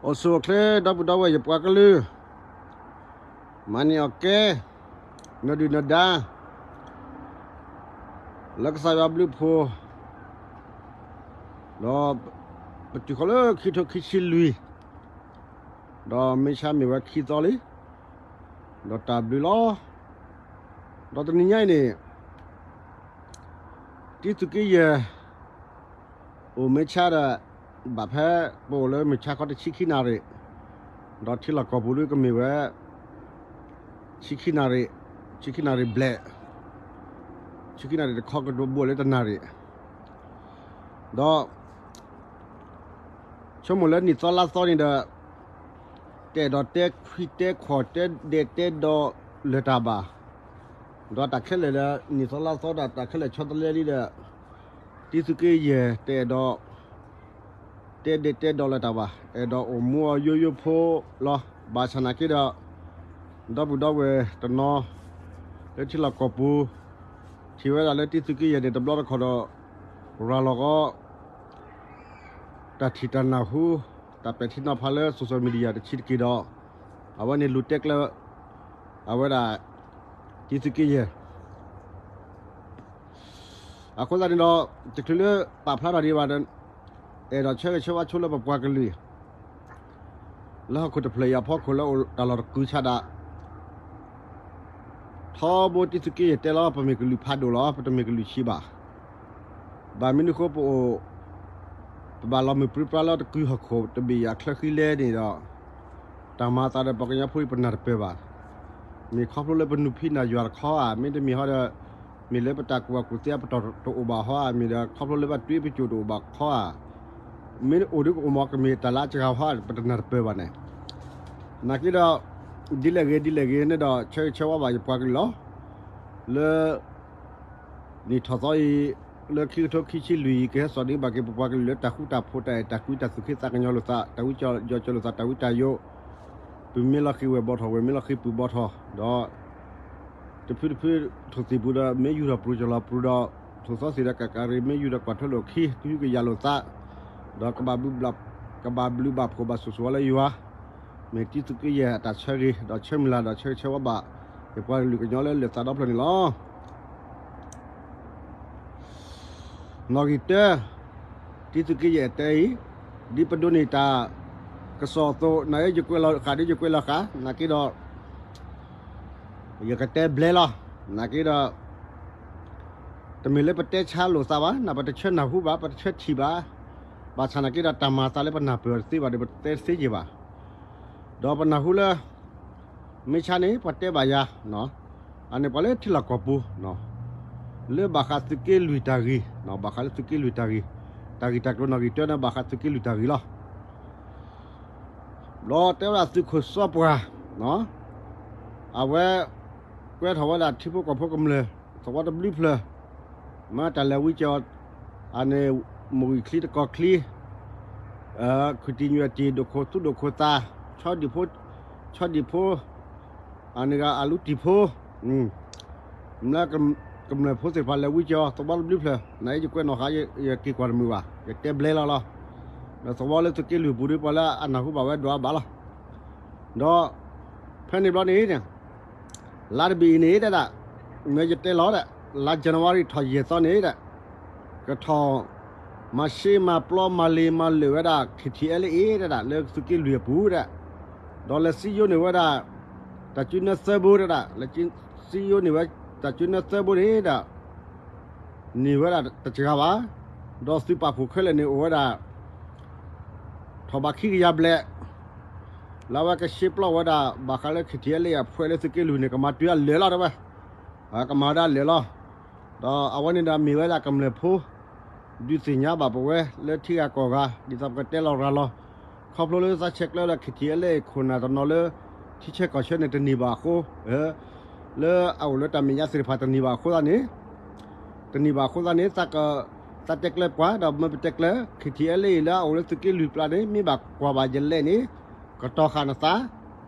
အိၣ်ဆူၣ်အိၣ်ချ့ ဒီပုၢ်ဒီဝဲၢ်ယပှၤကလုာ်, မၤန့ၢ်အီၣ်ကဲ နဒုၣ်နဒါ လၢကစၢ်ယွၤဘျုးဖှိၣ်, ဒီးပတုၤဃီၤလၢခံကထိခံဆံလွံၢ်, ဒီးမ့ၢ်ဆါမ့ၢ်ဝဲခံသီလံ, ဒီးတၢ်ဘျုးလီၤ. ဒီးတနံၤညါအံၤန့ၣ် တံသုးက့ယဲၢ် အိၣ်မ့ၢ်ဆါဒီး ဘၣ်ဖဲပအိၣ်လၢမုၢ်ဆါခီတဆံခံနၣ်ရံၣ်, ဒီးထံလီၢ်ကီၢ်ပူၤဒုကမ့ၢ်ဝဲ ဆံခံနၣ်ရံၣ်, ဆံခံနၣ်ရံၣ်ဘျဲၣ်, ဆံခံနၣ်ရံၣ်တခီကဒိးဘိးလၢတနၣ်ရံၣ်, ဒီး ဆိကမိၣ်လၢနံၣ်သီလါသီန့ၣ်ဒီး တအဲၣ်ဒိးတဲခွံတဲခွီၣ် တဲဒဲးတဲဒီးလၢၤတၢ်ဘၣ်, ဒီးတၢ်ခဲလၢာ်ဒီး နံၣ်သီလါသီဒီးတၢ်ခဲလၢာ်ဆီတလဲလံဒီး တံသုးက့ယဲၢ်တအဲၣ်ဒိး တဲဒဲးတဲဒီးလၢၤတၢ်ဘၣ်, အဲၣ်ဒိးအိၣ်မူအီၤယိယိဖိလီၤ. ဘၣ်ဆၣ်နာ်က့ဒီး ဒီပုၢ်ဒီဝဲၢ်တနီၤ လၢထံလီၢ်ကီၢ်ပူၤ ထံၣ်ဝဲဒၣ်လၢတံသုးက့ယဲၢ်န့ၣ် တဘျီတခီၣ်ဒီး ရၤလီၤဃီ တၢ်ထံၣ်တၢ်နၢ်ဟူ တၢ်ပဲာ်ထံနီၤဖးလၢ social media တဆံးတက့ၢ်ဒီး အဝဲန့ၣ်လူၤတဲကျၢၤ အဝဲဒၣ် တံသုးက့ယဲၢ် အဃိသတးန့ၣ်ဒီး တချုးလၢပာ်ဖျါထီၣ်ဒံးဘၣ်ဒီး အဲၣ်ဒိးဆၢဂ့ၤဆၢဝါဆိလၢပပှၤကလုာ် လၢဟီၣ်ခိၣ်တဖျၢၣ်အံၤအဖီခိၣ်လၢအိၣ်တၢ်လီၢ်တကုၤဆးဒး ထီဘိတံသုးက့ယဲၢ်တဲလီၤ ပမ့ၢ်ကလုာ်ဖးဒိၣ်လီၤ ပတမ့ၢ်ကလုာ်ဆံးဘၣ်. ဘၣ်မနုၤအဃိပအိၣ် ပဘၣ်လီၤမုၢ်ပြံပြါလၢတကုၤဟီၣ်ခိၣ်တဘ့ၣ်အချၢဃံလဲၣ်န့ၣ်ဒီး တၢ်မၤအသးဒီးပှၤကညီဖိအံၤပနၢ်တပၢၢ်ဘၣ်. မ့ၢ်ခီဖျိလၢပနုာ်ဖံးနၢ်ယွၤတခီဧါ, မ့တမ့ၢ်ဟီဒီး မ့ၢ်လၢပတၢ်ကူၣ်ဘၣ်ကူၣ်သ့အပတီၢ်တအိၣ်ဘၣ်ဟီဧါ, မ့ၢ်ဒီးခီဖျိလၢပတၢ်ပကၠိၣ်တအိၣ်ဘၣ်ခီဧါ, မ့ၢ်အိၣ်ဒုကအိၣ်မး ကမ့ၢ်တၢ်လၢအစှၤဟီဧါ ပတနၢ်တပၢၢ်ဘၣ်န့ၣ်. နာ်က့ဒီး ဒ်လဲၣ်ဂ့ၤဒ်လဲၣ်ဂ့ၤန့ၣ်ဒီး ဆၢဂ့ၤဆၢဝါဘၣ်ယပှၤကလုာ်လီၤ. လၢ နံၣ်ထီၣ်သီအံၤ လၢခံကထိခံဆံလွံၢ်အံၤ ကဟဲစိာ်န့ၢ်ဘၣ်က့ၤပပှၤကလုာ်လၢတၢ်ဃူတၢ်ဖိး တၢ်အဲၣ်တၢ်ကွံ တၢ်သူၣ်က့သးကညီၤလိာ်သး တၢ်ဝံကၠီၤယီၤကၠီၤလိာ်သး တၢ်ဝံတၢ်ယိာ်, ပုၢ်မ့ၢ်လီၤဃံၤဝဲၢ်ဘီထီၣ် ဝဲၢ်မ့ၢ်လီၤဃံၤပုၢ်ဘီထီၣ်, ဒီး တဖုတဖု ထိၣ်သံၣ်ပူၤဒီး မ့ၢ်ယူၢ်ထီၣ်ပြူၤကၠီၤလီၤပြူၤဒီး ထိၣ်သီသံၣ်ဒီးကးကးရံၣ် မ့ၢ်ယူၢ်ဒီးကွၢ်ထွဲလိာ်ခံ ကဟုကယာ်လိာ်သး, ဒီး ကဘၣ်ဘျုးဘၣ်ဖှိၣ်ဘၣ်ဆိၣ်ဂ့ၤဝဲလၢယွၤ, မ့ၢ်တံသုးက့ယဲၢ်အတၢ်ဆၢဂ့ၤ ဒီးဆၢမုၢ်လၢ်ဒီးဆၢဂ့ၤဆၢဝါဘၣ် ယပှၤကလုာ်ကညီလၢလၢၢ်သးဒီဖျၢၣ်န့ၣ်လီၤ. နီၣ်ဂံၢ်တၢ, တံသုးက့ယဲၢ်တဲအံၤ, ဒ်ပဒိးန့ၢ်တၢ်ကစီၣ်အသိး နယကွဲးလီၤဃာ် ဒ်ယကွဲးလီၤဃာ် နာ်က့ဒီး ယကတဲဘျဲလီၤ. နာ်က့ဒီး တမ့ၢ်လၢပတဲဆါလိာ်သးဘၣ်, နပတဆၢနၢ်ဟူဘၣ်, ပတဆၢထံၣ်ဘၣ်, ဘၣ်ဆၣ်နာ်က့ဒီးတၢ်မၤအသးလၢပနၢ်ပၢၢ်တသ့ဘၣ်ဒီး ပတဲတသ့က့ၤဘၣ်. ဒီးပနၢ်ဟူလၢ မ့ၢ်ဆါန့ၣ် ပှၤတဲဘၣ်ယၤ, အန့ၣ်ပှၤလၢထံလီၢ်ကီၢ်ပူၤ လၢဘၣ်ဃးသုးက့လွံၢ်တၢ်ဂ့ၢ်, ဘၣ်ဃးလၢသုးက့လွံၢ်တၢ်ဂ့ၢ်, တၢ်ဂ့ၢ်တၢ်ကျိၤနီၣ်ဂံၢ်တၢန့ၣ် ဘၣ်ဃးသုးက့လွံၢ်တၢ်ဂ့ၢ်လီၤ. ဒီးတဲဝဲဒၣ်သုးခိၣ်စီပှၢ်, အဝဲ ကွဲထီၣ်ဝဲဒၣ်ထံဖိကီၢ်ဖိကမျၢၢ် သဝီတဘျုးဖျၢၣ်, မ့ၢ်တၢ်လဲၤဝံကၠီၤ, အန့ၣ် မိၢ်ဂံၢ်ချံတကီၢ်ချံ, ခုၣ်တံၢ်ညွဲၣ်တံၢ် ဒိၣ်ခိၣ်သူဒိၣ်ခိၣ်သး, ဆီဒံၣ်ဖိ, ဆီဒံၣ်ဖိ, အန့ၣ်ဂ့ၤ အလူတံၢ်ဖိ, မ့ၢ်ကမျၢၢ်ဖိသ့ၣ်တဖၣ်လဲၤဝံကၠီၤ သဝီတဘျုးဖျၢၣ်, နယကွဲးနီၣ်ဃာ် ယက့ၤကွၢ်တမုာ်ဘၣ်, ယတဲဘျဲလီၤလီၤ. ဒီးသဝီလၢသုးက့လွံၢ်ပူၤဒီး ပှၤလၢအနၢ်ဟူဘၣ်ဝဲဒိၣ်အါဘၣ်လီၤ. ဒီး ဖဲန့ၣ်ဘျီန့ၣ် လါတဘ့ၣ်အံၤန့ၣ်ဒၣ်, မ့ၢ်ယတဲလီၤဒၣ်, လါ January ထီၣ်ယဲၢ်သီန့ၣ်ဒၣ်, ကထီၣ် မၤရှဲမၤပျီမၤလ့ၤမၤလၢာ်ဝဲဒၣ် KTLA အံၤဒၣ် လၢသုးက့လွံၢ်အပူၤဒၣ်, ဒီးလဲၤစံယိန့ၢ်ဝဲဒၣ် တၢ်ကၠူနဲသၢဘိဒၣ်, လဲၤစံယိန့ၢ်ဝဲ တၢ်ကၠူနဲသၢဘိန့ၣ်ဒၣ် န့ၢ်ဝဲဒၣ်တစှၤဘၣ်, ဒီးသုးပာ်ဖှိၣ်ခဲလၢာ်န့ၣ်အိၣ်ဝဲဒၣ် ထီၣ်ဘးခံကယၤဘျဲၣ်, လၢအဝဲကရှဲပျီဝဲဒၣ် ဘၣ်ဃးလၢ KTLA အဖှဲးလၢသုးက့လွံၢ်န့ၣ် ကမၤတုၤအလၢာ်လီၤတဲဝဲ, ကမၤဝဲဒၣ်လၢာ်လီၤ. ဒီးအဝဲန့ၣ်ဒီးမ့ၢ်ဝဲဒၣ်ကမျၢၢ်ဖိ ဒုးသ့ၣ်ညါဘၣ်ပဝဲလၢထံဂၤကီၢ်ဂၤ ဒ်သိးပကတဲလီၤရၤလီၤ, ခီဖျိလၢသးဆဲးကျၢဒီး KTLA ခိၣ်နၢ်တနီၤလၢ ထံဆၢကီၢ်ဆၢန့ၣ်တန့ၢ်ဘၣ်အဃိ, လၢအအိၣ်လၢတၢ်မဲာ်ညါသ့ၣ်တဖၣ်တန့ၢ်ဘၣ်အဃိသတးန့ၣ်, တန့ၢ်ဘၣ်အဃိသတးန့ၣ် သးတဲကျၢၤပှၤ ဒီးမ့ၢ်ပတဲကျၢၤ KTLA အံၤလၢအအိၣ်လၢသုးက့လွံၢ်ပျၢ်န့ၣ် မ့ၢ်ဘၣ်ကွၢ်ဘၣ်ယလဲၣ်န့ၣ် ကတီၤဃာ်နသး,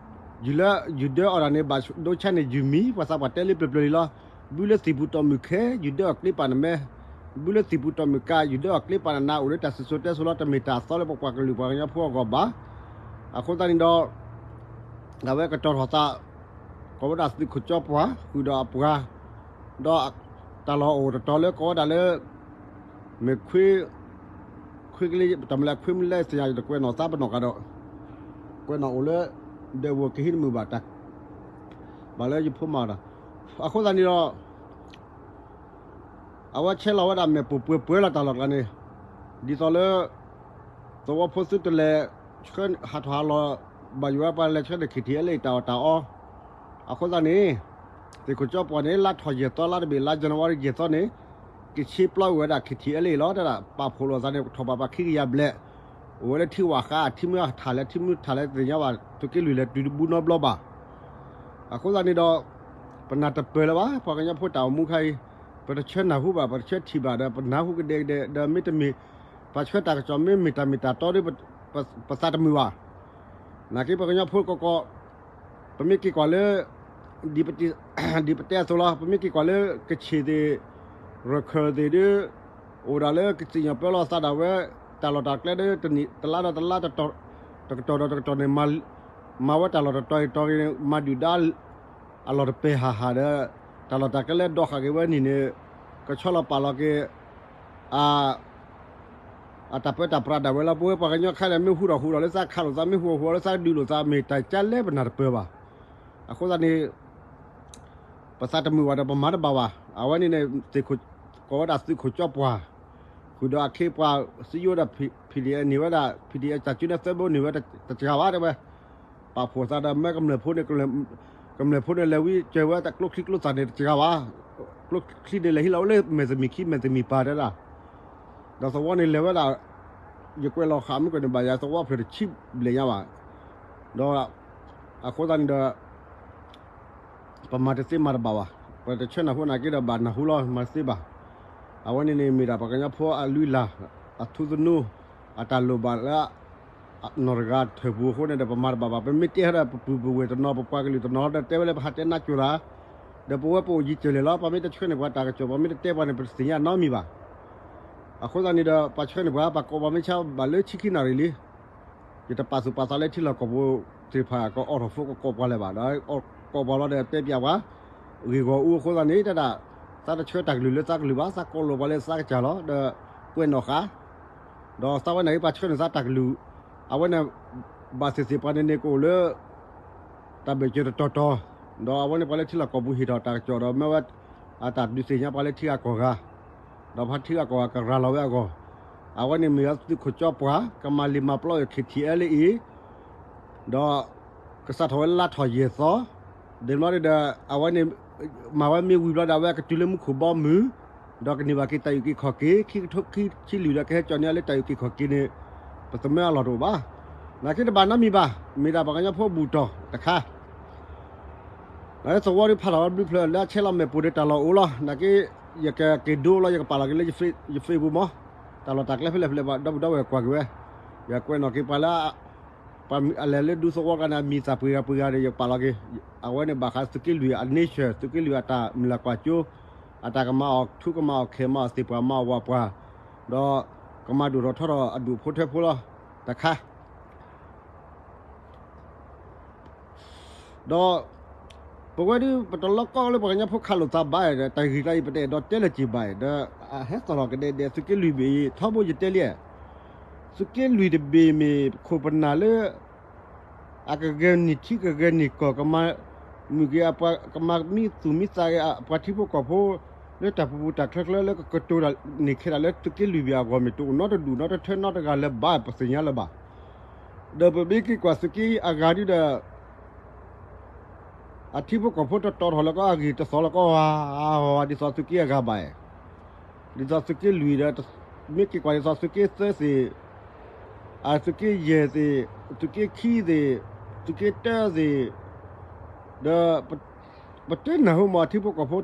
ယုၢ်လၢယုၢ်ဒၢအီၣ်တၢ်န့ၣ် ဘၣ်ဒိဆါန့ၣ်ယုၢ်မံၤ ပှၤသးပှၢ်တဲလၢပျၢၤပျၢၤလံလီၤ. ဘုလၢသံၣ်ပူၤတီၢ်မုၢ်ခဲ ယုၢ်ဒၢအီၣ်ကျ့ပာ်နမဲ, ဘုလၢသံၣ်ပူၤတီၢ်မုၢ်ကါ ယုၢ်ဒၢအီၣ်ကျ့ပာ်နနါ အိၣ်လၢတၢ်စံၣ်စိၤတဲစိၤလီၤ. တမ့ၢ်တၢ်အသီလၢပပှၤကလုာ်ပှၤကညီဖိအဂီၢ်ဘၣ်. အဃိသတးန့ၣ်ဒီး အဝဲကတီၤထီၣ်သး ကိးဝဲဒၣ်သုးခိၣ်ကၠီပှၢ် ဃုာ်ဒီးအပှၤ ဒီးတၢ်လီၢ်အိၣ်တတီၤလၢကိးဝဲဒၣ်လၢ မ့ၢ်ခွ့ ခွ့ကလ့ ပတၢ်မလဲၣ် ခွ့မလဲၣ်သ့ၣ်ညါ ယတကွဲးနီၣ်သးပနီၣ်ကဒီး ကွဲးနီၣ်အိၣ်လၢ ဒဲးဝိၤကဟံးတမုာ်ဘၣ်တၢ် ဘၣ်လၢယဖိမၤဒီး အဃိသတးန့ၣ်ဒီး အဝဲဆဲးလီၤဝဲဒၣ်မ့ၣ်ပိၢ်ပှဲၤပှဲၤလီၤတၢ်လီၢ်တကျါန့ၣ် ဒ်သိးလၢ သဝီဖိသုတလဲၤ ဟးထီၣ်ဟးလီၤ ဘၣ်ယိၣ်ဝဲပှၤလဲၤဆှၢန့ၣ် ခံထံၣ်အဲလၢအံၤတၢ်အီၣ်တၢ်အီ အဃိသတးန့ၣ် သုးခိၣ်ကၠီပှၢ်န့ၣ် လါထီၣ်ယဲၢ်သီ လါတဘ့ၣ် လါ January ယဲၢ်သီန့ၣ် ကဆ့ပျီဝဲဒၣ် ခံထံၣ်အဲလၢအံၤလီၤ တဲဒၣ် ပာ်ဖှိၣ်လိာ်သးန့ၣ် ကထီၣ်ဘၣ်ပှၤခံကယၤဘျဲၣ် အိၣ်ဝဲလၢထံဝၢ်ဃါ ထံမုၢ်ထၣ်လဲၣ် ထံမုၢ်ထၣ်လဲၣ်သ့ၣ်ညါဘၣ် သုးက့လွံၢ်လဲၤတုၤတဘူးနီတဘျီဘၣ် အဃိသတးန့ၣ်ဒီး ပနၢ်တပၢၢ်လၢၤဘၣ် ပှၤကညီဖိတၢ်အိၣ်မူခါအံၤ ပတဆၢနၢ်ဟူဘၣ် ပတဆၢထံၣ်ဘၣ်ဒီး ပနၢ်ဟူကဒဲကဒဲ ဒီးမ့တမ့ၢ် ပှၤဆှၢတၢ်ကစီၣ်မ့မ့ၢ်တၢ်မ့ၢ်တၢ်တီဒီး ပသးတမုာ်ဘၣ် နာ်က့ပှၤကညီဖိကီကီ ပမ့ၢ်က့ၤကွၢ်လၢ ဒ်ပတဲအသိးလီၤ ပမ့ၢ်က့ၤကွၢ်လၢ ကဆ့ၣ်သ့ၣ် ရခၢၣ်သ့ၣ်ဒီး အိၣ်ဒၣ်လၢကသ့ၣ်ညါပၢလီၤသးဒၣ်ဝဲ တၢ်လီၢ်တၢ်ကျဲဒီး တနံၣ်တလါဒီးတလါ တကတီၢ်ဒီးတကတီၢ်န့ၣ် မၤဝဲတၢ်လီၢ်တတီၤအံၤတီၤအံၤန့ၣ် မၤဒုၣ်ဒါ အလီၢ်တပာ်ဟးဟးဒီး တၢ်လီၢ်တၢ်ကျဲလၢဒီးဃာ်က့ၤဝဲန့ၣ်န့ၣ် ကဆီလီၤပာ်လီၤက့ၤ အ အတၢ်ပၢတၢ်ပြးဒၣ်ဝဲလီၤ ပဝဲပှၤကညီခဲလၢာ်မ့ၢ်ဟူထီၣ်ဟူထီၣ်လၢသး ခးလိာ်သးမ့ၢ်ဟူထီၣ်ဟူထီၣ်လၢသး ဒုးလိာ်သးမ့ၢ်တၢ်ကလဲၣ်ပနၢ်တပၢၢ်ဘၣ် အဃိသတးန့ၣ် ပသးတမုာ်ဘၣ်ဒီးပမၤတဘၣ်ဘၣ် အဝဲန့ၣ်န့ၣ် ကိးဝဲဒၣ်သုးခိၣ်ကၠီပှၢ် ဃုာ်ဒီးအခ့အပှၤ စံယိဒီး PDF န့ၢ်ဝဲဒၣ် PDF တၢ်စုနဲသၢဘိန့ၢ်ဝဲတစှၤဘၣ်တဲဝဲ ပာ်ဖှိၣ်သးဒီးမၢကမျၢၢ်ဖိန့ၣ် ကမျၢၢ်ဖိန့ၣ်လဲၤဝံကၢၤဝဲတၢ်ကျိချံကျိသၣ်န့ၣ်တစှၤဘၣ် ကျိချံန့ၣ်လဲၤဟံးလီၤဝဲလၢမဲာ်သမံၤခံမဲာ်သမံၤပၤတဲဒၣ် ဒီးသဝီန့ၣ်လဲၤဝဲဒၣ် ယကွဲးလီၤဃာ်မ့ၢ်ကွဲးန့ၣ်ဘၣ်ယၤသဝီဖျၢၣ်တဆံဘျဲၣ်ညါဘၣ် ဒီး အဃိသတးန့ၣ်ဒီး ပမၤတသ့မၤတဘၣ်ဘၣ် ပတဆၢနၢ်ဟူနာ်က့ဒီးဘၣ်နၢ်ဟူလီၤ မၤတသ့ဘၣ် အဝဲန့ၣ်န့ၣ်မ့ၢ်ဒၣ်ပှၤကညီဖိအလုၢ်အလၢ် အထူသနူ အတၢ်လိၣ်ဘၣ်လၢ နီၢ်တဂၤထၢၣ်ပူၤအဃိန့ၣ်ဒီး ပမၤတဘၣ်ဘၣ် ပမ့ၢ်တဲဟဲဒီးပပုၢ်ပဝဲၢ်တနီၤ ပပှၤကလုာ်တနီၤဒီးတဲဝဲလၢပဟးတဲနါကိၤလၤ ဒီးပဝဲပအိၣ်ယံၤကၢၢ်လဲၣ်လီၤ ပှၤမ့ၢ်တဆှၢန့ၢ်ပှၤတၢ်ကစီၣ် ပှၤမ့ၢ်တတဲပှၤန့ၣ် ပတသ့ၣ်ညါနီတမံၤဘၣ် အဃိသတးန့ၣ်ဒီး ပှၤဆှၢန့ၢ်ပှၤ ပှၤကိးပှၤမ့ၢ်ဆါဘၣ်လၢဆံခံနၣ်ရံၣ်လံ ယတပာ်သူၣ်ပာ်သးလၢထံလီၢ်ကီၢ်ပူၤသ့ၣ်တဖၣ် ကအိးထီၣ်ဖိကကိးပှၤလၢၤဘၣ် ဒီးကိးပှၤလီၤဒီးတဲပျးပှၤ ဂ့ၢ်ဂီၢ်အူအဃိသတးန့ၣ် တဒၣ် သးတဆှၢတၢ်ကလုၢ်လၢသးကလုၢ်ဘၣ် သးကိးလိာ်ပှၤလၢသးကစၢ်လီၤ ဒီးကွဲးနီၣ်ဃာ် ဒီးသးဝဲန့ၣ်ပှၤဆှၢန့ၢ်သးတၢ်ကလုၢ် အဝဲန့ၣ် ဘၣ်သ့ၣ်သ့ၣ်ပှၤန့ၣ်န့ၣ်ကအိၣ်လၢ တၢ်ဘၢၣ်စၢၤတတီၤတီၤ ဒီးအဝဲန့ၣ်ပှၤလၢထံလီၢ်ကီၢ်ပူၤဟ့ၣ်ထီၣ်တၢ်ကစီၣ်ဒီးမၢဝဲ အတၢ်ဒုးသ့ၣ်ညါပှၤလၢထံဂၤကီၢ်ဂၤ ဒီးပှၤထံဂၤကီၢ်ဂၤကရၤလီၤဝဲအဂီၢ် အဝဲန့ၣ်မ့ၢ်သုးခိၣ်ကၠီပှၢ် ကမၤလံာ်မၤပျီ ခံထံၣ်အဲလၢအံၤ ဒီး ကစးထီၣ်ဝဲလါထီၣ်ယဲၢ်သီ ဒ်န့ၣ်ဒီး အဝဲန့ၣ် မၤဝဲမ့ၢ်ဝံၤဘျီဒီး အဝဲကတုၤလၢမူခိၣ်ဘီမုၢ် ဒီးကန့ၢ်ဘၣ်က့ၤတၢ်အုၣ်က့ၤခီၣ်က့ၤ ခံကထိခံဆံလွံၢ်ဒီးကဟဲကၠီၣ်န့ၢ်အီၤလၢတၢ်အုၣ်က့ၤခီၣ်က့ၤန့ၣ် ပသမၢအလီၢ်တအိၣ်ဘၣ်. နာ်က့တဘၣ်နီတမံၤဘၣ်, မ့ၢ်ဒၣ်ပှၤကညီဖိအဘူၣ်တီၢ်တခါ လၢသဝီဒုးဖးထီၣ်ဝဲဘျုးဖျၢၣ်လၢအဆဲးလီၤမ့ၣ်ပိၢ်ဒီးတၢ်လီၢ်အိၣ်လီၤ. နာ်က့ ယကက့ၤဒိလီၤ ယကပာ်လီၤက့ၤလၢယ Facebook မး, တၢ်လီၢ်တၢ်ကျဲဖဲလဲၣ်ဖဲလဲၣ် ပှၤဒီပုၢ်ဒီဝဲၢ်ကွၢ်က့ၤဝဲ, ယကွဲးနီၣ်က့ၤပှၤလၢ ပှၤအလဲၤလၢဒူသဝီကျါန့ၣ် အမံၤသၣ်ပှ့ၤဂၤပှ့ၤဂၤဒီး ယကပာ်လီၤက့ၤ, အဝဲန့ၣ်ဘၣ်ဃးသုးက့လွံၢ်အ nature သုးက့လွံၢ်အတၢ်မုၢ်လၢ်ကွၢ်စိ, အတၢ်ကမၤအီၣ်ထူကမၤအီၣ်ခဲ မၤအီၣ်သ့ၣ်ပှၢ်မၤအီၣ်ဝၣ်ပှၢ်, ဒီးကမၤဒိၣ်ထီၣ်ထီထီၣ်အဒူၣ်ဖိထၢဖိလီၤ. တခါ ဒီး ပဝဲဒုး ပတလီၢ်ကီၢ်လၢပှၤကညီဖိခးလိာ်သးဘၣ်ဒီး တၢ်ဂ့ၢ်ကျါအံၤ ပတအဲၣ်ဒိးတဲလၢၤက့ၤဘၣ်ဒီး အဟဲသီၣ်ထီၣ်ကဒဲကဒဲ သုးက့လွံၢ်ဘ့ၣ်အံၤ ထီဘိယတဲလံ, သုးက့လွံၢ်တဘ့ၣ်မ့ၢ်ခိၣ်ပနၢ်လၢ အကဂဲၤန့ၢ်ထံကဂဲၤန့ၢ်ကီၢ် ကမၤမုာ်က့ၤ ကမၤမံသူၣ်မံသးက့ၤ ပှၤထံဖိကီၢ်ဖိ လၢတၢ်ပူၤပူၤတၢ်ချၢချၢ လၢကကတိၤန့ၢ်ခဲဒၣ်လၢသုးက့လွံၢ်ဘ့ၣ်အဂီၢ် မ့ၢ်တအိၣ်နီတဒူၣ်နီတထၢနီတဂၤလၢၤဘၣ် ပသ့ၣ်ညါလၢၤဘၣ်. ဒီးပမ့ၢ်က့ၤကွၢ်သုးက့အဂၤဒုဒီး အထံဖိကီၢ်ဖိတတီၤထီၣ်လၢကီၢ်အဂ့ၢ်တသီၣ်လၢကီၢ်ဝါ ဒ်သိးသုးက့အဂၤဘၣ်, ဒ်သိးသုးက့လွံၢ်ဒီး မ့ၢ်က့ၤကွၢ်ဒ်သိးသုးက့သၢသ့ၣ်, သုးက့ယဲၢ်သ့ၣ်, သုးက့ခံသ့ၣ်, သုးက့တၢသ့ၣ်, ဒီး ပတနၢ်ဟူမ့ၢ်အထံဖိကီၢ်ဖိ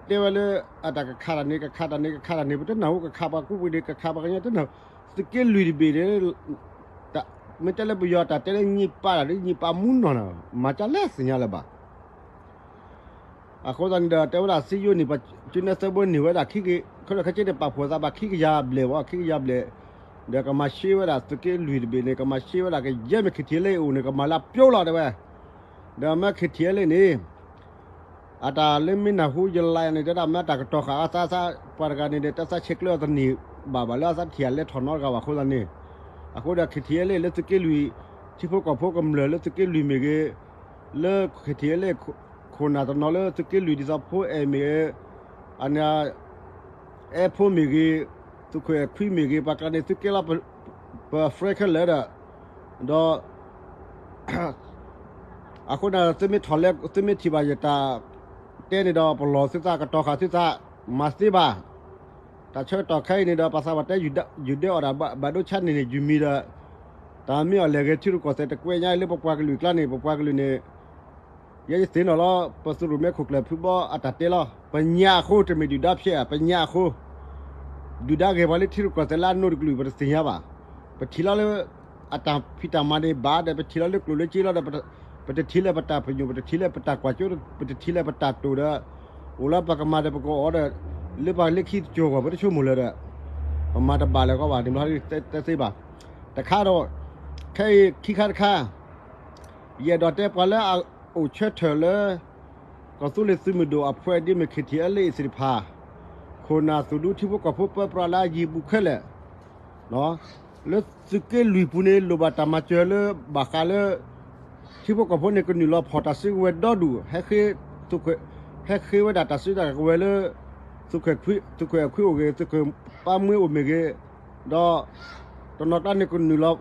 တဲဝဲလၢ အတၢ်ကခးတၢ်န့ၣ် ကခးတၢ်န့ၣ် ကခးတၢ်န့ၣ် ပတနၢ်ဟူ ကခးပှၤကူပှ့ၤဒ့ၣ် ကခးပှၤကညီတနၢ်ဟူ, သုးက့လွံၢ်တဘ့ၣ်န့ၣ် မ့ၢ်တဲလၢပယီၤတၢ်တဲလၢညံပာ်တၢ်ဒီး ညံပာ်မူနီၢ်နီၢ် မၤကလဲၣ်သ့ၣ်ညါလၢၤဘၣ်. အဃိသတးန့ၣ်ဒီး တဲဝဲဒၣ်စံယိန့ၣ် ပှၤကၠူနဲသၢဘိန့ၢ်ဝဲဒၣ်ခံက, ခဲလၢာ်ခဲဆ့န့ၣ် ပာ်ဖှိၣ်သးဘၣ်ခံကယၤဘျဲၣ်ဝဲ ခံကယၤဘျဲၣ်, ဒီးကမၤရှဲဝဲဒၣ်သုးက့လွံၢ်တဘ့ၣ်န့ၣ် ကမၤရှဲဝဲဒၣ်ကယဲၢ်မ့ၢ် ခံထံၣ်လၢအအိၣ်န့ၣ် ကမၤလၢအပျိလီၤတဲဝဲ, ဒီးမ့ၢ် ခံထံၣ်လၢန့ၣ် အတၢ်လၢမ့ၢ်နၢ်ဟူယလါန့ၣ် တဲဒၣ်မ့ၢ်အတၢ်ကတီၤဃာ်အသးသး ပှၤတဂၤန့ၣ်ဒီး တၢ်သးဆဲးကျၢအီၤတန့ၢ်ဘၣ်ဘၣ်လၢအသးထံၣ်အလဲၤထီၣ်နီတဂၤဘၣ်အဃိသတးန့ၣ်, အဃိဒီး ခံထံၣ်လၢလၢသုးက့လွံၢ် ထံဖိကီၢ်ဖိကမျၢၢ်လၢသုးက့လွံၢ်မ့ၢ်ဂ့ၤ, လၢ ခံထံၣ်လၢ ခိၣ်နၢ်တနီၤလၢသုးက့လွံၢ်ဒ်သိးဖိအဲၣ်မ့ၢ်ဂ့ၤ, အန့ၣ် အဲၣ်ဖိမ့ၢ်ဂ့ၤ, သုးခိၣ်အဲၣ်ခွံမ့ၢ်ဂ့ၤ ပှၤကျါန့ၣ်သုးက့လီၤ ပ friend ခဲလၢာ်ဒီး, ဒီး အဃိန့ၣ် သုမ့ၢ်ထီၣ်လဲ သုမ့ၢ်ထံၣ်ဘၣ်ယတၢ်တဲန့ၣ်ဒီး ပလီၢ်သုသး ကတီၤဃာ်သုသး မၤသ့ဘၣ်. တၢ်ဆၢကတီၢ်ခဲအံၤန့ၣ်ဒီး ပှၤသးပှၢ်တဲ ယုၢ်ဒဲအီၣ်ဒၣ်ဘၣ်ဒိဆါန့ၣ်န့ၣ် ယုၢ်မံဒီး တၢ်မ့ၢ်အီၤလဲၤဂဲၤထံရူၢ်ကီၢ်သဲးတကွဲးညါ လၢပပှၤကလုာ်အကျါန့ၣ် ပပှၤကလုာ်န့ၣ် ယဲယသ့ၣ်နီၣ်လီၤ ပသုးရိၣ်မဲခိၣ်ကျၢၢ်ဖုဘီအတၢ်တဲလီၤ. ပညါအဃိ တမ့ၢ်ဒုၣ်ဒါဖျဲးဧါ, ပညါအဃိ ဒုၣ်ဒါဂဲၤပှၤလၢထံရူၢ်ကီၢ်သဲးလၢအနိးတကလုာ် ပတသ့ၣ်ညါဘၣ်. ပထံၣ်လီၤလၢ အတၢ်ဖံးတၢ်မၤန့ၣ်ဘၣ်ဒီး ပထံၣ်လီၤလၢကျိၣ်လၢစ့လီၤဒီး ပတထံၣ်လၢပတၢ်ပညိၣ် ပတထံၣ်လၢပတၢ်ကွၢ်စိ ပတထံၣ်လၢပတၢ်တိာ်ဒီး အိၣ်လၢပကမၤဒီးပကအီၣ်ဒီး လၢပှၤလၢခံတကၠိၤဂီၢ် ပတဆိကမိၣ်လၢၤဒီး ပမၤတဘၣ်လၢၤကီးဘၣ်န့ၣ် ဘျီတဲသ့ဘၣ်. တခါဒီး ခဲအံၤခံခါတခါ ယအဲၣ်ဒိးတဲပှၤလၢအအိၣ်ဆၢထၢၣ်လၢ ကီၢ်သူလ့ၤသုးမုၢ်ဒိၣ်အဖှဲးဒ်မ့ၢ် ခံထံၣ်လၢအ့ၣ်သ့ၣ်တဖၣ် ခိၣ်နၢ်သူၣ်ဒူထံဖိကီၢ်ဖိပၢပြးလၢအယံၤပူၤခဲလၢာ် လၢသုးက့လွံၢ်ပူၤန့ၣ် လိၣ်ဘၣ်တၢ်မၤစၢၤလၢဘၣ်ဃးလၢ ထံဖိကီၢ်ဖိန့ၣ် ကနုာ်လီၤဖီၣ်တၢ်စုကဝဲၤဒီဒူၣ် ဟဲဃ့ ဟဲဃ့ဝဲဒၣ်တၢ်စုတၢ်ကဝဲၤလၢ သုးခိၣ်အဲၣ်ခွံအိၣ်ဂ့ၤ သုးခိၣ်ပၢ်မှ့အိၣ်မ့ၢ်ဂ့ၤ, ဒီး တနီၤကျါန့ၣ် ကနုာ်လီၤ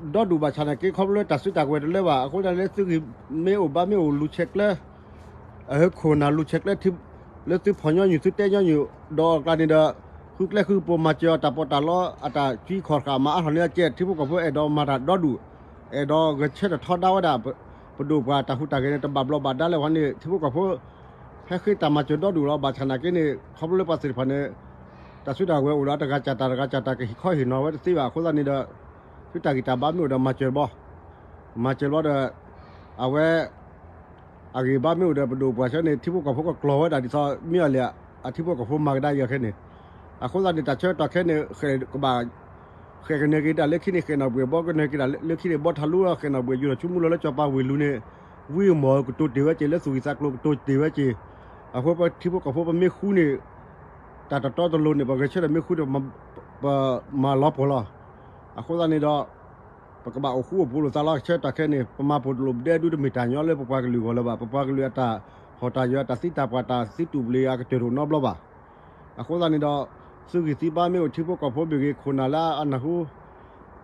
ဒီဒူၣ်ဘၣ်ဆၣ်နာ်က့ ခီဖျိလၢတၢ်စုတၢ်ကဝဲၤတလၢဘၣ် အဃိသတးလၢသုဂံၢ်မ့ၢ်အိၣ်ဘါမ့ၢ်အိၣ်လူၤဆဲးကျၢ အဟၢခိၣ်နၢ်လူၤဆဲးကျၢ လၢသုဖီၣ်ညီနုၢ်သုတဲညီနုၢ် ဒီးအကျါန့ၣ်ဒီး ဃုကျဲဃုကပူၤမၤစၢၤအီၤတၢ်ပီးတၢ်လီ အတၢ်ကွံခီၣ်ဃာ်မၤအါထီၣ်န့ၢ်အကဲ ထံဖိကီၢ်ဖိအဲၣ်ဒိးမၤတၢ်ဒီဒူၣ် အဲၣ်ဒိးဂဲၤဆၢထၢၣ်ထီဒါဝဲဒၣ် ပဒိၣ်ပှၤတၢ်ဟူးတၢ်ဂဲၤန့ၣ် တဘၣ်ဘျီးဘၣ်ဒါလၢၤဝဲန့ၣ် ထံဖိကီၢ်ဖိ ဟဲဃ့တၢ်မၤစၢၤဒီဒူၣ်လီၤ. ဘၣ်ဆၣ်နာ်က့န့ၣ် ခီဖျိလၢပှၤသ့ၣ်တဖၣ်န့ၣ် တၢ်စုတၢ်ကဝဲၤအိၣ်ဒီးတဂၤစၢ်တၢ်တဂၤစၢ်တၢ်ကဟ့ၣ်ခီဟ့ၣ်နီၤဝဲတသ့ဘၣ်အဃိသတးန့ၣ်ဒီး သုတၢ်ဂံၢ်တၢ်ဘါမ့ၢ်အိၣ်ဒီးမၤစၢၤတဘျီ မၤစၢၤတဘျီဒီး အဝဲ အဂံၢ်ဘါမ့ၢ်အိၣ်ဒီးပဒိၣ်ပှၤဆၢန့ၣ် ထံဖိကီၢ်ဖိကကျီၤဝဲဒၣ်ဒ်သိးမ့ၢ်အီၤလဲၣ် အထံဖိကီၢ်ဖိမၤကဒါယၤခဲန့ၣ် အဃိသတးန့ၣ် တၢ်ဆၢကတီၢ်ခဲန့ၣ် ကဘၣ် ဃဲးကနၢၤက့ၤတၢ်လၢခံန့ၣ် ဃဲးနီၣ်ဘှဲၣ်ဘီကနၢၤက့ၤတၢ်လၢခံန့ၣ် ဘီထးလူ ဃဲးနီၣ်ဘှဲၣ်ယူၤထီၣ်ဆိကမိၣ်လီၤလၢစီၤပၤဝ့ၢ်လူၤန့ၣ် ဝံအမီၢ်ကတိၤတ့ၢ်ဝဲက့ၤ လၢသူၣ်ဂံၢ်သးကျိၤကတိၤတ့ၢ်ဝဲက့ၤ အဃိပထံဖိကီၢ်ဖိပမ့ၢ်ဃူန့ၣ် တၢ်တတီတလိၤန့ၣ် ပဂဲၤဆၢထၢၣ်မ့ၢ်ဃူဒီး ပမၤလီၤပှီၢ်လီၤ. အဃိသတးန့ၣ်ဒီး ပကဘၣ်အိၣ်ဃူအိၣ်ဖိးလိာ်သးလီၤ ဆၢကတီၢ်ခဲန့ၣ် ပမၤပူၤတလိာ်ပဒဲဒူတမ့ၢ်တၢ်ညီလၢပပှၤကလုာ်အဂီၢ်လၢၤဘၣ် ပပှၤကလုာ်အတၢ်ဟီၣ်တၢ်ယၢၤ အတၢ်သံတၢ်ပှၢ် တၢ်သံတူၢ်ဘျံးအကတၢၢ်တအိၣ်နီတဘျီဘၣ်. အဃိသတးန့ၣ်ဒီး သုဂံၢ်သုဘါမ့ၢ်အိၣ် ထံဖိကီၢ်ဖိမ့ၢ်ဂ့ၤ ခိၣ်နၢ်လၢအနၢ်ဟူ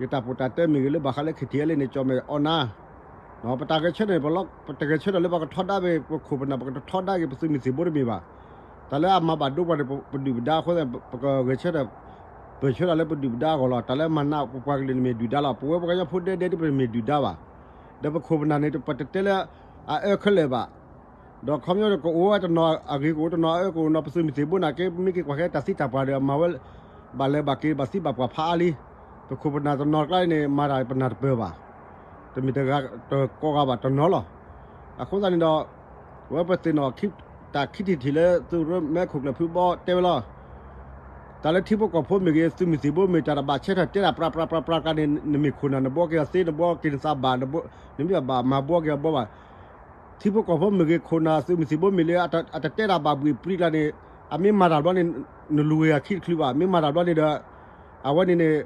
ယတၢ်ပီးတၢ်တဲမ့ၢ်ဂ့ၤ လၢဘၣ်ဃးလၢ ခံထံၣ်လၢန့ၣ် ကၠီၣ်မဲာ်အီနါ ပတၢ်ဂဲၤဆၢထၢၣ်န့ၣ် ပတဂဲၤဆၢထၢၣ်လၢပကထီဒါဘၣ် ပခိၣ်ပနၢ် ပကထီဒါက့ၤ ပသုးမုၢ်သံၣ်ဘိတမ့ၢ်ဘၣ်. တၢ်လၢအမၤဘၣ်ဒိပှၤန့ၣ် ပဒုၣ်ပဒါအဃိသတး ပကဂဲၤဆၢထၢၣ် ပၢၢ်ဆၢတၢ်လၢပဒုၣ်ပဒါအဂီၢ်လီၤ. တၢ်လၢမၤနးပပှၤကလုာ်န့ၣ်မ့ၢ်ဒုၣ်ဒါလီၤ. ပဝဲပှၤကညီဖိဒဲဒဲဒ်ပမ့ၢ်ဒုၣ်ဒါဘၣ်. ဒီးပခိၣ်ပနၢ်န့ၣ် ပတတဲလၢအအၢခဲလၢာ်ဘၣ်. ဒီးခီပညီဒီးကအိၣ်ဝဲတနီၤအဂ့ၤကအိၣ်တနီၤအအၢကအိၣ်နီၤ ပသုးမုၢ်သံၣ်ဘိနာ်က့ ပမ့ၢ်က့ၤကွၢ်ခဲတၢ်သံတၢ်ပှၢ်ဒီး အမၤဝဲ ဘၣ်လဲၤဘၣ်က့ၤဘၣ်သံဘၣ်ပှၢ်ဖးအါလံ. ပခိၣ်ပနၢ်တနီၤကျါန့ၣ် မၤတၢ်ပနၢ်တပၢၢ်ဘၣ်. တမ့ၢ်တဂၤတကိးဂၤဘၣ်တနီၤလီၤ. အဃိသတးန့ၣ်ဒီး ဝဲပသ့ၣ်နီၣ် တၢ်ခံထံၣ်ထံၣ်လၢ သုးရိၣ်မဲခိၣ်ကျၢၢ်ဖုဘီတဲဝဲလီၤ. တၢ်လၢထံဖိကီၢ်ဖိမ့ၢ်ဂ့ၤ သုးမုၢ်သံၣ်ဘိမ့ၢ်တၢ်တဘၣ်ဆၢထၢၣ်တဲတၢ်ပြးပြးပြးပြးကျါန့ၣ် နမ့ၢ်ခိၣ်နၢ်နဘှီက့ၤအီၤသ့ နဘှီက့ၤနသးဘၣ် နမ့ၢ်ဘၣ်မၤဘှီက့ၤအီၤဘှီဘၣ်. ထံဖိကီၢ်ဖိမ့ၢ်ဂ့ၤ ခိၣ်နၢ်သုးမုၢ်သံၣ်ဘိမ့ၢ်လၢ အတတဲတၢ်ဘၣ်ဘှံးပြံကျါန့ၣ် အမ့ၢ်မၤတၢ်ဘျီန့ၣ် နလူၤဝဲယၤခံတချုးဘၣ် မ့ၢ်မၤတၢ်ဘျီန့ၣ်ဒီး အဝဲန့ၣ်န့ၣ်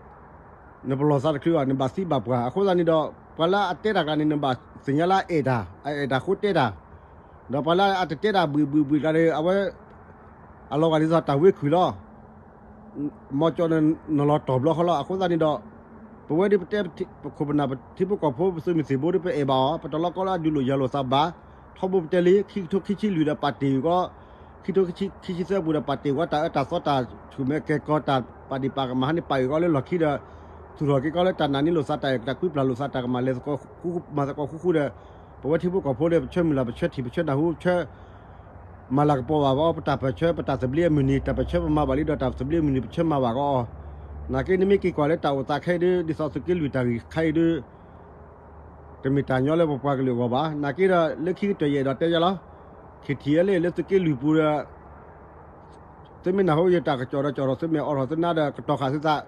နပလီၢ်သးတချုးဘၣ် နဘၣ်သံဘၣ်ပှၢ် အဃိသတးန့ၣ်ဒီး ပှၤလၢအတဲတၢ်ကျါန့ၣ် နဘၣ်သ့ၣ်ညါလၢအအဲၣ်တၢ် အအဲၣ်တၢ်ဃိတဲတၢ် ဒီးပှၤလၢအတတဲတၢ်ဘှံးဘှံးဘှံးကျါန့ၣ် အဝဲ အလီၤဂာ်ဒ်သိးတၢ်ဝ့ခုၣ်လီၤ. မ်ကၠီန့ၣ် နလီၤတီၢ်ဘျီဃီလီၤ. အဃိသတးန့ၣ်ဒီး ပဝဲဒ်ပတဲ ပခိၣ်ပနၢ် ပထံဖိကီၢ်ဖိ ပသုးမုၢ်သံၣ်ဘိဒ်ပအဲၣ်ဘၣ်အီၤ ပတလီၤကီလၢအဒုးလိာ်ယၤလိာ်သးဘၣ်. ထီဘိပတဲလံ ခံကထိခံဆံလွံၢ်ဒီးပာ်တ့ၢ်အုၣ်ကီ ခံကထိခံဆံသၢပူၤဒီးပာ်တ့ၢ်အုၣ်ကီ တၢ်အၢတၢ်သီတၢ်ဆူၣ်မဲာ်ကဲၤကီၤ တၢ်ပာ်ဒံးပာ်ကမၣ်ဟးန့ၢ်ပာ်အုၣ်ကီလၢလီၢ်ခံဒီး သူၣ်ထီၣ်က့ၤကီလၢတၢ်နာ်န့ၢ်လိာ်သး တၢ်အဲၣ်တၢ်ကွံပျၢ်လိာ်သး တၢ်ကမၤလဲၤသကိးမၤသကိးဃူဃူဒီး ပဝဲထံဖိကီၢ်ဖိဒီး ပဆၢမုၢ်လၢ် ပဆၢထံၣ် ပဆၢနၢ်ဟူ ပဆၢ မၤလၤကပီၤဘၣ်အီၤ ပတၢ်ပၢၢ်ဆၢ ပတၢ်သဘျ့အမုၢ်နံၤ တၢ်ပၢၢ်ဆၢပမၤဘၣ်လံဒီး တၢ်သဘျ့အမုၢ်နံၤ ပဆၢမၤဘၣ်ကီးအီၤ. နာ်က့ နမ့ၢ်က့ၤကွၢ်လၢတၢ်အိၣ်သးခဲအံၤဒ် ဒ်သိးသုးက့လွံၢ်တၢ်ဂ့ၢ်ခဲအံၤဒ် တမ့ၢ်တၢ်ညီလၢပပှၤကလုာ်အဂီၢ်ဘၣ်. နာ်က့ဒီး လၢခံကတၢၢ်ယအဲၣ်ဒိးတဲယၤလီၤ. ခံထံၣ်လၢလၢသုးက့လွံၢ်ပူၤဒီး သုမ့ၢ်နၢ်ဟူယတၢ်ကစီၣ်ဒီး ကစီၣ်ဒီးသုမ့ၢ်အိးထီၣ်သုနါဒီး ကတီၤဃာ်သုသး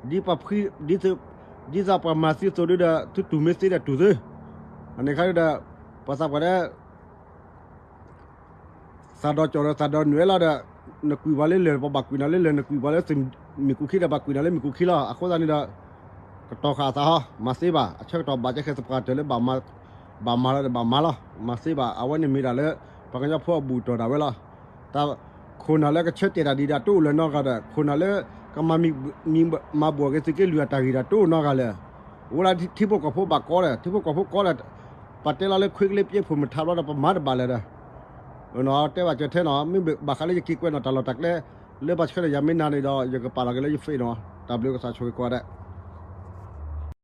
ဒ်ပှၤဖှံ, ဒ်, ဒ်သိးပှၤမၤသံသိးဒုဒီး သုတူၢ်မ့ၢ်သ့ဒီးတူၢ်သု, အန့ၣ်ခါဒီး ပှၤသးပှၢ်ဒီး သးဒီးကၠီၣ်ဒီးသးဒီးနွဲၣ်လီၤဒီး နကွံာ်ပှၤလၢလၢၢ် ပှၤဘၣ်ကွံာ်နၤလၢလၢၢ် နကွံာ်ပှၤလၢမ့ၣ်ကူၣ်ခံဒီး ဘၣ်ကွံာ်နၤလၢမ့ၣ်ကူၣ်ခံလီၤ. အဃိသတးန့ၣ်ဒီး ကတီၤဃာ်အသးဟီ မၤသ့ဘၣ်. အဆၢကတီၢ်ဘၣ်ကဲဃဲသပှၢ်တၢၢ်လၢ ဘၣ်မၤလီၤဒီးဘၣ်မၤလီၤ, မၤသ့ဘၣ်. အဝဲန့ၣ်မ့ၢ်ဒၣ်လၢ ပှၤကညီဖိအဘူၣ်တီၢ်ဒၣ်ဝဲလီၤ. တၢ်ခိၣ်နၢ်လၢကဆၢတဲာ်တၢ်ဒံးဒၣ်တအိၣ်လၢၤနီတဂၤဒီး ခိၣ်နၢ်လၢကမၤမံၤမၤဘှီၣ်က့ၤသုးက့လွံၢ်အတၢ်ဂ့ၢ်ဒၣ်တအိၣ်နီတဂၤလၢၤ. အိၣ်လၢထံဖိကီၢ်ဖိဘၣ်ကီဒီး ထံဖိကီၢ်ဖိကီဒီး ပတဲလီၤလၢခွ့ကလ့ပျဲဖိးမထါဘျီဒီး ပမၤတဘၣ်လၢၤဒီး တဲဘၣ်ကၢၤထဲနီၤ မ့ၢ်ဘၣ်ဃးလၢယက့ၤကွဲးနီၤတၢ်လီၢ်တၢ်ကျဲ လၢဘၣ်ဆၢဒီးယၤမ့ၢ်နၤန့ၣ်ဒီး ယကပာ်လီၤက့ၤလၢယ Facebook နီၤ. တၢ်ဘျုးကစၢ်ဆိၣ်ဂ့ၤကိးဂၤဒဲး.